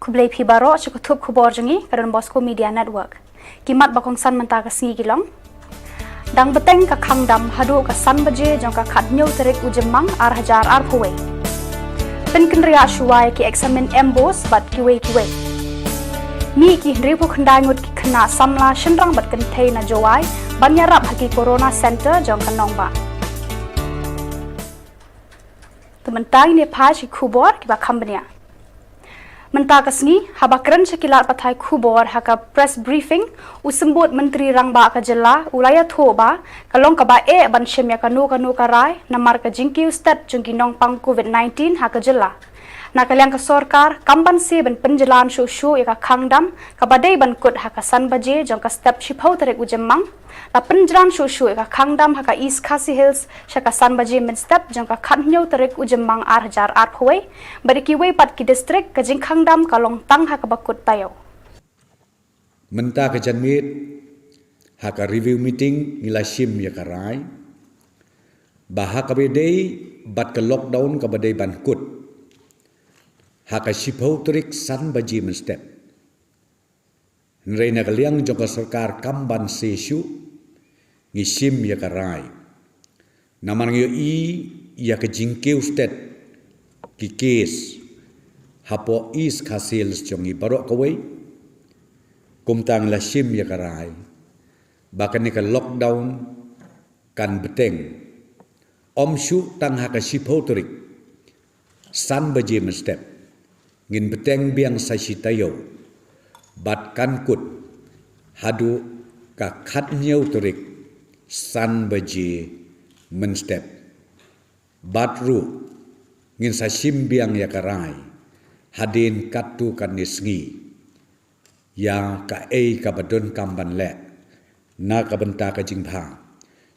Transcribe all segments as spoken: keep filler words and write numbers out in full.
Khublei phi baroh sha ka thup khubor jong ngi ka Don Bosco Media Network. Ki mat ba kongsan mynta ka sngi ki long: Dang bteng ka khang dam haduh ka san baje jong ka khathynñiew tarik u Jymmang ar hajar arphew wei. Pynkynriah shuwa ïa ki eksamin MBOSE bad kiwei kiwei. Mih ki hynriewphew khyndai ngut ki khynnah samla shynrang bad kynthei na Jowai ban ïarap ha ki Corona Centre jong ka nongbah. Te mynta ngin ïa phai sha ki khubor kiba kham bniah. Mynta ka sngi, haba kren sha ki lad pathai khubor ha ka press briefing, u Symbud Myntri Rangbah ka jylla u la ïathuh ba ka long kaba eh ban shim ïa kano kano ka rai namar ka jingkiew stet jong ki nongpang COVID nineteen ha ka jylla. Na ka liang ka sorkar kam banse ban pynjlan shuh shuh ïa ka khang dam kaba dei ban kut ha ka san baje jong ka step shiphew tarik u Jymmang. La pynjlan shuh shuh ïa ka khang dam ha ka East Khasi Hills sha ka san baje mynstep jong ka khathynñiew tarik u Jymmang ar hajar arphew wei. Bad ïa kiwei pat ki distrik ka jingkhang dam ka long tang ha kaba kut taïew. Mynta ka janmiet ha ka review meeting ngi la shim ïa ka rai ba ha kaba dei bad ka lockdown kaba dei ban kut ha ka shiphew tarik san baje mynstep. Hynrei na ka liang jong ka sorkar kam banse shuh ngi shim ïa ka rai. Namar ngi ïohi ïa ka jingkiew stet ki case hapoh East Khasi Hills jong ngi baroh kawei. Kumta ngi la shim ïa ka rai ba kane ka lockdown kan bteng. Ym shuh tang ha ka shiphew tarik san baje mynstep, ngin bteng biang sa shi taïew bad kan kut haduh ka khathynñiew tarik san baje mynstep. Bad ruh ngin sa shim biang ïa ka rai hadien katto katne sngi ïa kaei kaba donkam ban leh na ka bynta ka jingbha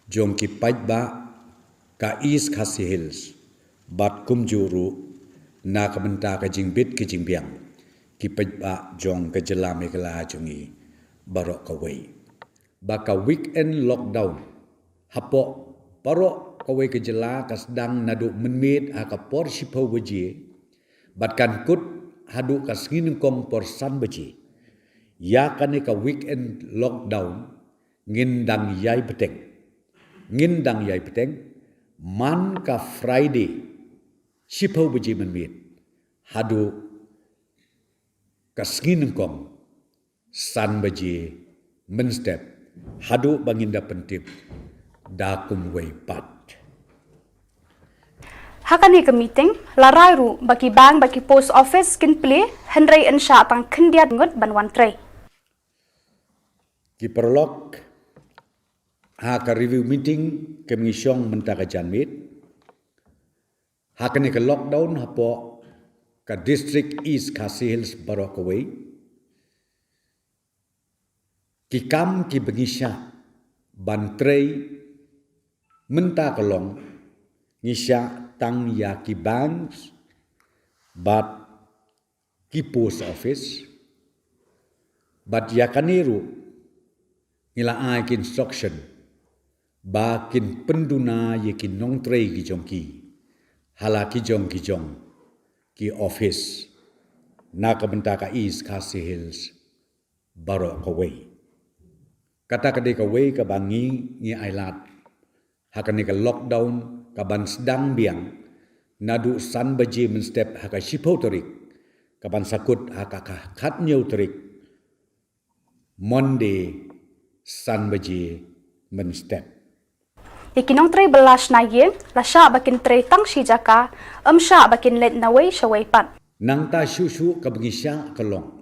jong ki paidbah ka East Khasi Hills bad kumjuh ruh na ka bynta ka jingbit ka jingbiang ki paidbah jong ka jylla Meghalaya jong ngi baroh kawei. Ba ka weekend lockdown hapoh baroh kawei ka jylla ka sdang naduh mynmiet ha ka por shiphew baje bad kan kut haduh ka sngi nyngkong por san baje. Ïa kane ka weekend lockdown ngin dang ïai bteng. Ngin dang ïai bteng man ka Friday shiphew baje mynmiet haduh ka sngi nyngkong san baje mynstep haduh ba ngin da pyntip da kumwei pat. Ha kane ka meeting la rai ruh ba ki bank bad ki post office kin plie hynrei yn shah tang khyndiat ngut ban wan trei. Ki paralok, ha ka review meeting ka ngi shong mynta ka janmiet ha kane ka lockdown hapoh ka district East Khasi Hills baroh kawei. Ki kam kiba ngi shah ban trei mynta ka long ngi shah tang ïa ki banks bad ki post office. Bad ïa kane ruh ngi la ai ki instruction ba kin pynduna ïa ki nongtrei ki jong ki ha la ki jong ki jong ki office na ka bynta ka East Khasi Hills baroh kawei. Kata ka dei kawei kaba ngi ngi ailad ha kane ka lockdown kaban sdang biang naduh san baje mynstep ha ka shiphew tarik kaban sa kut ha ka khathynñiew tarik Monday san baje mynstep. Ïa ki nongtrei bylla shna ïing la shah ba kin trei tang shi jaka, ym shah ba kin leit nawei shawei pat. Nangta shuh shuh kaba ngi shah ka long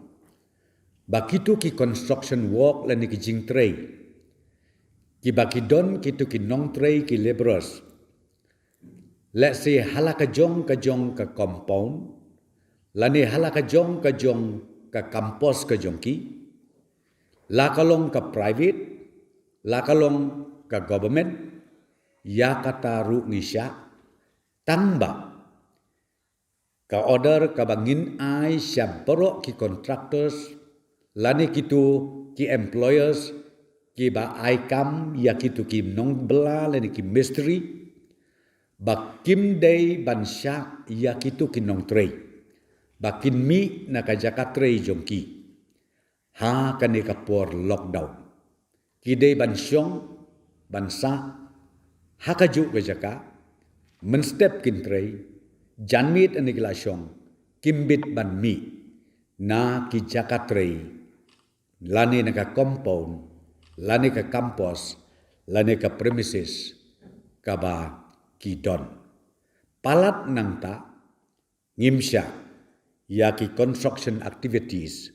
ba kito ki construction work lane ki jingtrei kiba ki don kito ki nongtrei ki labourers, let's say ha la ka jong ka jong ka compound lane ha la ka jong ka jong ka campus ka jong ki, la ka long ka private la ka long ka government, ïa kata ruh ngi shah tang ba ka order kaba ngin ai sha baroh ki contractors lane kito ki employers kiba ai kam ïa kito ki nongbylla lane ki mistri ba kim dei ban shah ïa kito ki nongtrei ba kin mih na ka jaka trei jong ki ha kane ka por lockdown. Ki dei ban shong, ban sah ha kajuh ka jaka, mynstep kin trei, janmiet ane ki la shong, kim bit ban mih na ki jaka trei, lane na ka compound, lane ka campus, lane ka premises kaba ki don. Palat nangta, ngim shah ïa ki construction activities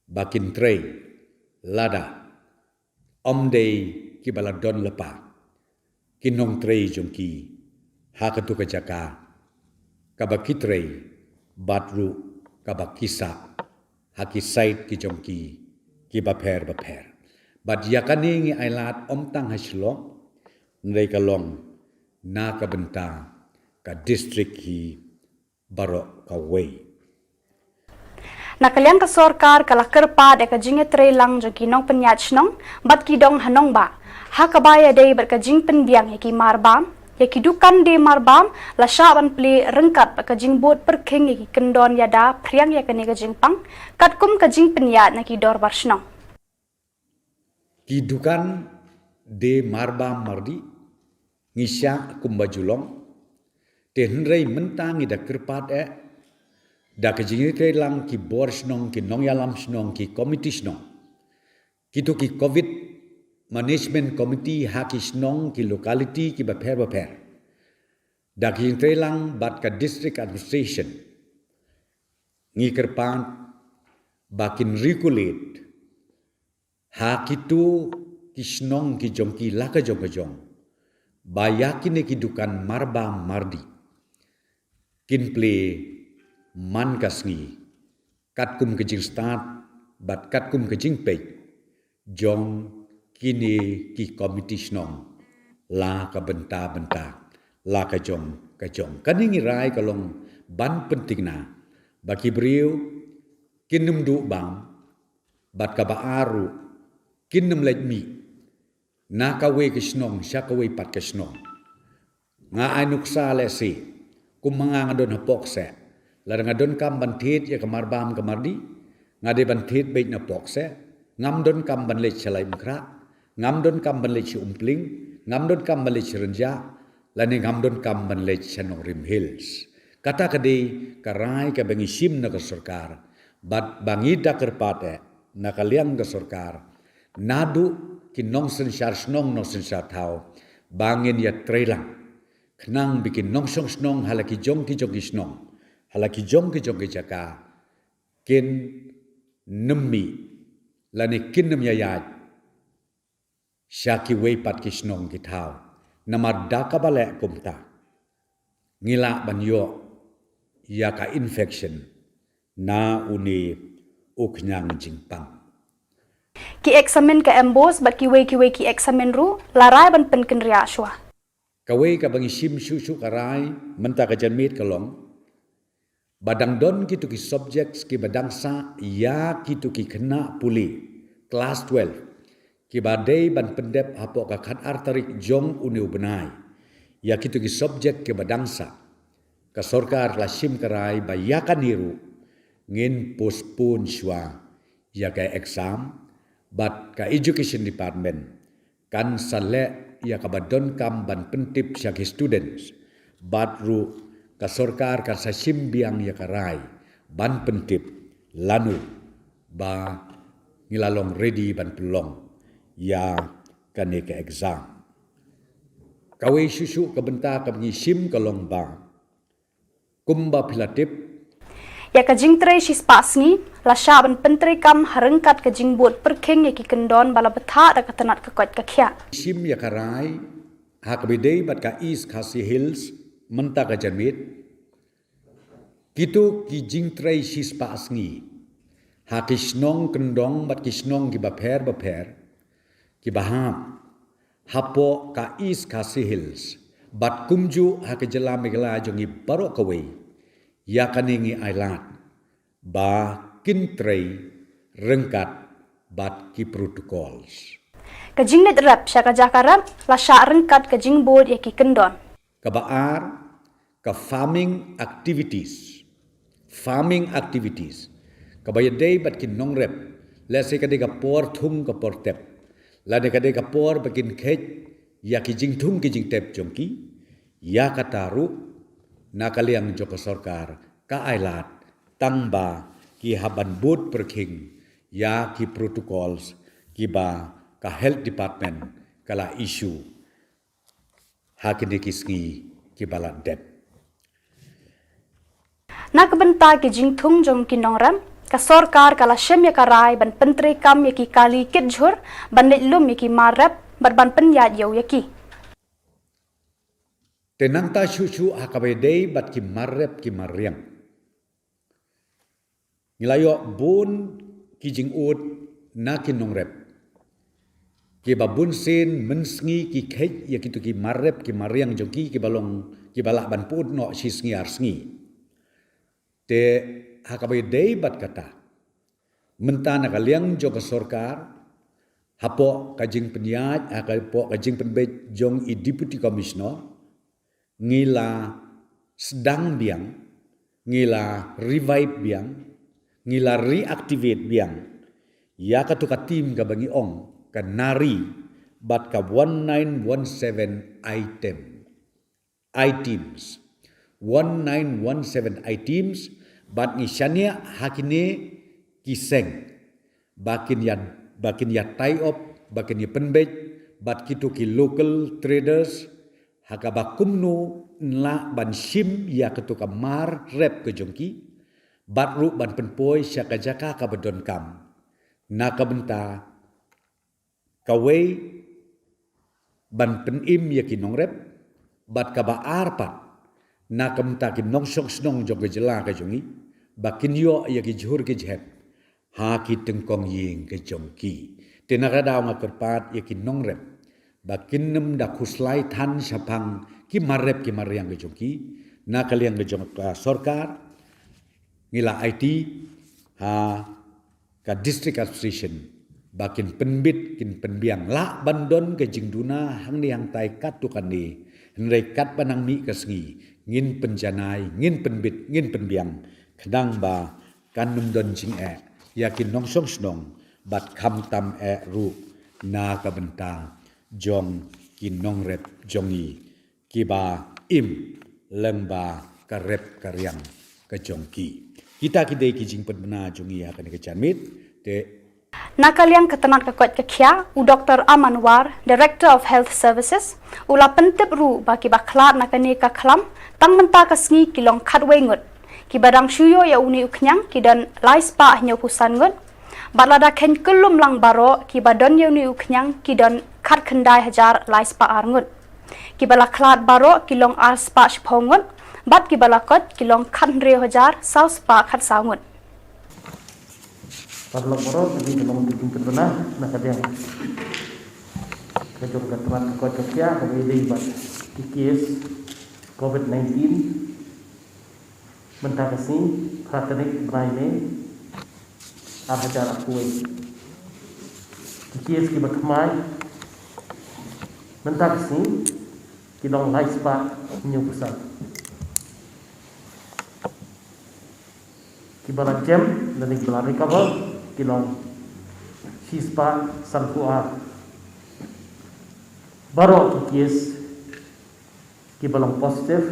ba kin trei lada ym dei kiba la don lypa ki nongtrei jong ki ha katu ka jaka kaba ki trei bad ruh kaba ki sah ha ki site ki jong ki kiba pher bapher. Bad ïa kane ngi ailad ym tang ha Shillong, hynrei ka long na ka bynta ka district hi baroh kawei. Na ka liang ka sorkar ka la kyrpad ïa ka jingïatreilang jong ki nongpynïaid shnong bad ki dong ha nongbah, ha kaba ïadei bad ka jingpynbiang ïa ki marbam, ïa ki dukan die marbam la shah ban plie ryngkat bad ka jingbud pyrkhing ïa ki kyndon ïada phriang ïa kane ka jingpang, katkum ka jingpynïaid na ki dorbar shnong. Ki dukan die marbam mardih ngi shah kumba ju long, te hynrei mynta ngi da kyrpad eh da ka jingïatreilang ki bor shnong, ki nongïalam shnong, ki komiti shnong, kitu ki covid management committee ha ki shnong, ki locality kiba pher bapher, da ka jingïatreilang bad ka district administration, ngi kyrpad ba kin regulate ha kitu ki shnong ki jong ki la ka jong ka jong, ba ïa kine ki dukan marbam mardih kin plie man ka sngi katkum ka jingstad bad katkum ka jingpeit jong kine ki komiti shnong la ka bynta bynta, la ka jong ka jong. Kane ngi rai ka long ban pynthikna ba ki briew kin ym duh bam, bad kaba ar ruh kin ym leit mih na kawei ka shnong sha kawei pat ka shnong. Nga ai nuksa lehse, kum ma nga nga don ha Pokse, lada nga donkam ban thied ïa ka marbam ka mardih, nga dei ban thied beit na Pokse, ngam donkam ban leit sha Laitumkhrah, ngam donkam ban leit sha Umpling, ngam donkam ban leit sha Rynjah, lane ngam donkam ban leit sha Nongrim Hills. Kata ka dei ka rai kaba ngi shim na ka sorkar, bad ba ngi da kyrpad eh na ka liang ka sorkar, naduh ki nongsynshar shnong nongsynshar thaw, ba ngin ïatreilang khnang ba ki nongshong shnong ha la ki jong ki jong ki shnong, ha la ki jong ki jong ki jaka, kin ym mih lane kin ym ïaid sha kiwei pat ki shnong ki thaw. Namar da kaba leh kumta, ngi lah ban ïoh ïa ka infection na une u khñiang jingpang. Ki eksamin ka MBOSE bad kiwei kiwei ki eksamin ruh la rai ban pynkynriah shuwa. Kawei kaba ngi shim shuh shuh ka rai mynta ka janmiet ka long ba dang don kitu ki subjects kiba dang sah ïa kitu ki khynnah pule klas twelve, kiba dei ban pyndep hapoh ka khatar tarik jong une u bnai ïa kitu ki subject kiba dang sah. Ka sorkar la shim ka rai ba ïa kane ruh ngin postpone shuwa ïa ka exam, bad ka education department kan sa leh ïa kaba donkam ban pyntip sha ki students, bad ruh ka sorkar kan sa shim biang ïa ka rai ban pyntip lano ba ngi la long ready ban pynlong ïa kane ka exam. Kawei shuh shuh ka bynta kaba ngi shim ka long ba, kumba phi la tip, ïa ka jingtrei shispah sngi la shah ban pyntreikam ha ryngkat ka jingbud pyrkhing ïa ki kyndon ba la bthah da ka tnat ka koit ka khiah. Shim ïa ka rai ha kaba dei bad ka East Khasi Hills mynta ka janmiet, kitu ki jingtrei shispah sngi ha ki shnong kyndong bad ki shnong kiba pher bapher kiba hap hapoh ka East Khasi Hills bad kumjuh ha ka jylla Meghalaya jong ngi baroh kawei, ïa kane ngi ailad ba kin trei ryngkat bad ki protocols. Ka jingleit rep sha ka jaka rep la shah ryngkat ka jingbud ïa ki kyndon. Kaba ar, ka farming activities, farming activities, kaba ïadei bad ki nongrep, lehse ka dei ka por thung ka por tep, lane ka dei ka por ba kin kheit ïa ki jingthung ki jingtep jong ki, ïa kata ruh na ka liang jong ka sorkar ka ai lad tang ba ki hap ban bud pyrkhing ïa ki protocols kiba ka health department ka la issue ha kine ki sngi kiba la dep. Na ka bynta ki jingthung jong ki nongrep, ka sorkar ka la shim ïa ka rai ban pyntreikam ïa ki kali kit jhur ban leit lum ïa ki mar rep bad ban pynïaid ïew ïa ki. Te nangta shuh shuh ha kaba ïadei bad ki mar rep ki mar riang, ngi la ïoh bun ki jingud na ki nongrep kiba bun sien mynsngi ki kheit ïa kito ki mar rep ki mar riang jong ki kiba long kiba lah ban pyut noh shi sngi ar sngi. Te ha kaba ïadei bad kata, mynta na ka liang jong ka sorkar, hapoh ka jingpynïaid, hapoh ka jingpynbeit jong i Deputy Commissioner, ngi la sdang biang, ngi la revive biang, ngi la reactivate biang ïa katu ka team kaba ngi ong ka NARI bad ka one nine one seven item, items, one nine one seven items, bad ngi shaniah ha kine ki seng ba kin ïa, ba kin ïa tie up, ba kin ïa pynbeit bad kito ki local traders ha kaba kumno yn lah ban shim ïa katu ka mar rep ka jong ki bad ruh ban pynpoi sha ka jaka kaba donkam na ka bynta kawei ban pynim ïa ki nongrep bad kaba ar pat na ka bynta ki nongshong shnong jong ka jylla ka jong ngi ba kin ïoh ïa ki jhur ki jhep ha ki tyngkong ïing ka jong ki. Te na ka daw nga kyrpad ïa ki nongrep ba kin nym da khuslai than shaphang ki mar rep ki mar riang ka jong ki, na ka liang ka jong ka sorkar ngi la aiti ha ka District Administration ba kin pynbit kin pynbiang, lah ban don ka jingduna hangne hangtai katto katne, hynrei katba nang mih ka sngi ngin pynjanai, ngin pynbit, ngin pynbiang khnang ba kan nym don jingeh ïa ki nongshong shnong bad khamtam eh ruh na ka bynta jong ki nongrep jong ngi kiba im lyngba ka rep ka riang ka jong ki. Kita ki dei ki jingpynbna jong ngi ha kane ka janmiet. Te Na ka liang ka tnat ka koit ka khiah, u Doktor Aman War, Director of Health Services, u la pyntip ruh ba kiba khlad na kane ka khlam tang mynta ka sngi ki long khatwei ngut, kiba dang shu ïoh ïa une u khñiang ki don lai spah hynñiewphew san ngut, bad lada kheiñ kyllum lang baroh kiba don ïa une u khñiang ki don khatkhyndai hajar lai spah ar ngut. Kiba la khlad baroh ki long ar spah shiphew ngut, bad kiba la koit ki long khathynriew hajar saw spah khatsaw ngut. Paralok baroh, ka dei ka long ka jingpynbna na ka liang ka jong ka tnat ka koit ka khiah kaba ïadei bad ki case COVID nineteen. Mynta ka sngi, phra tarik bnai May, ar hajar arphew wei. Ki case kiba thymmai mynta ka sngi ki long lai spah hynñiewphew san. Kiba la jem lane kiba la recover ki long shi spah sanphew ar. Baroh ki case kiba long positive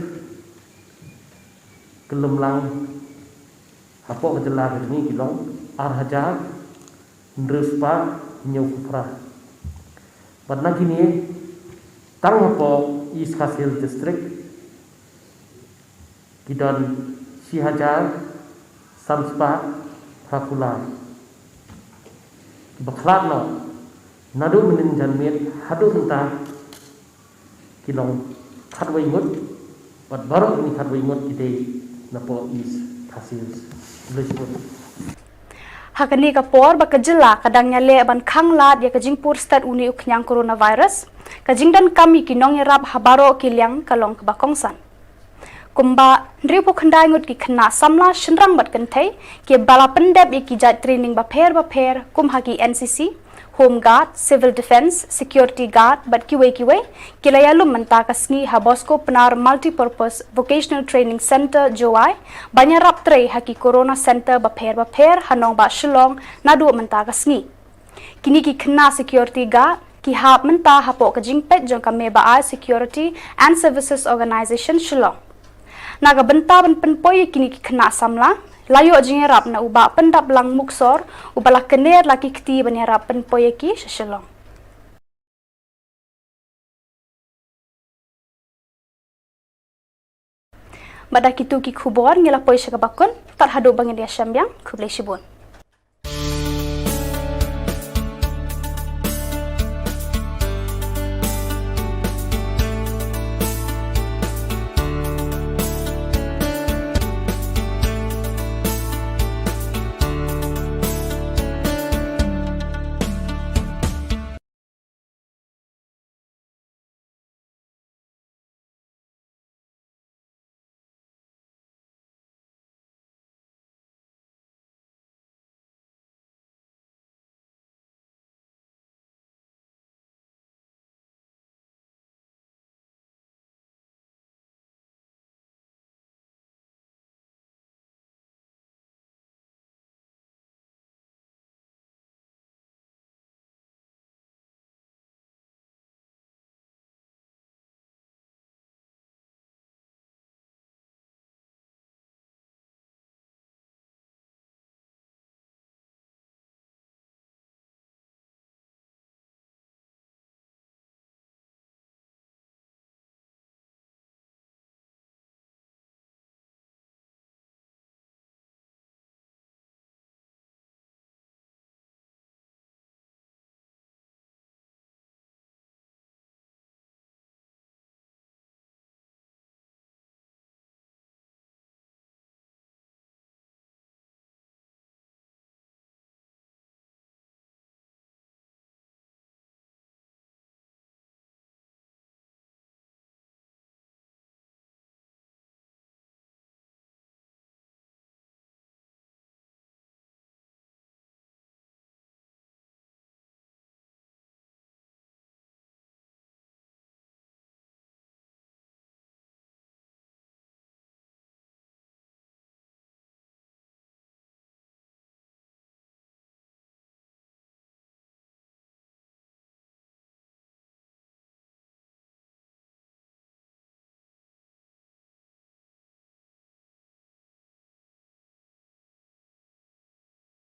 kyllum lang hapoh ka jylla ka jong ngi ki long ar hajar hynriew spah hynñiewphew phra. Bad na kine, tang hapoh East Khasi Hills District ki don shi hajar san spah phraphew lai. Kiba khlad noh naduh mynnin janmiet haduh mynta ki long khatwei ngut, bad baroh kine khatwei ngut ki dei napoh East Khasi Hills. Khublei shibun. Ha kane ka por ba ka jylla ka dang ïaleh ban khang lad ïa ka jingpur stet une u khñiang coronavirus, ka jingdonkam ïa ki nongïarap ha baroh ki liang ka long kaba kongsan. Kumba hynriewphew khyndai ngut ki khynnah samla shynrang bad kynthei kiba la pyndep ïa ki jait training bapher bapher kum ha ki N C C, Home Guard, Civil Defence, Security Guard bad kiwei kiwei ki la ïalum mynta ka sngi ha Bosco Pnar Multipurpose Vocational Training Centre, Jowai, ban ïarap trei ha ki Corona Centre bapher bapher ha nongbah Shillong naduh mynta ka sngi. Kine ki khynnah security guard ki hap mynta hapoh ka jingpeit jong ka Me Ba-ai Security and Services Organisation, Shillong. Na ka bynta ban pynpoi ïa kine ki khynnah samla, la ïoh jingïarap na u Bah Pyndaplang Muksor, uba la kyner la ki kti ban ïarap pynpoi ïa ki sha Shillong. Bad da kito ki khubor ngi la poi sha kaba kut, tad haduh ba ngin ïashem biang, khublei shibun.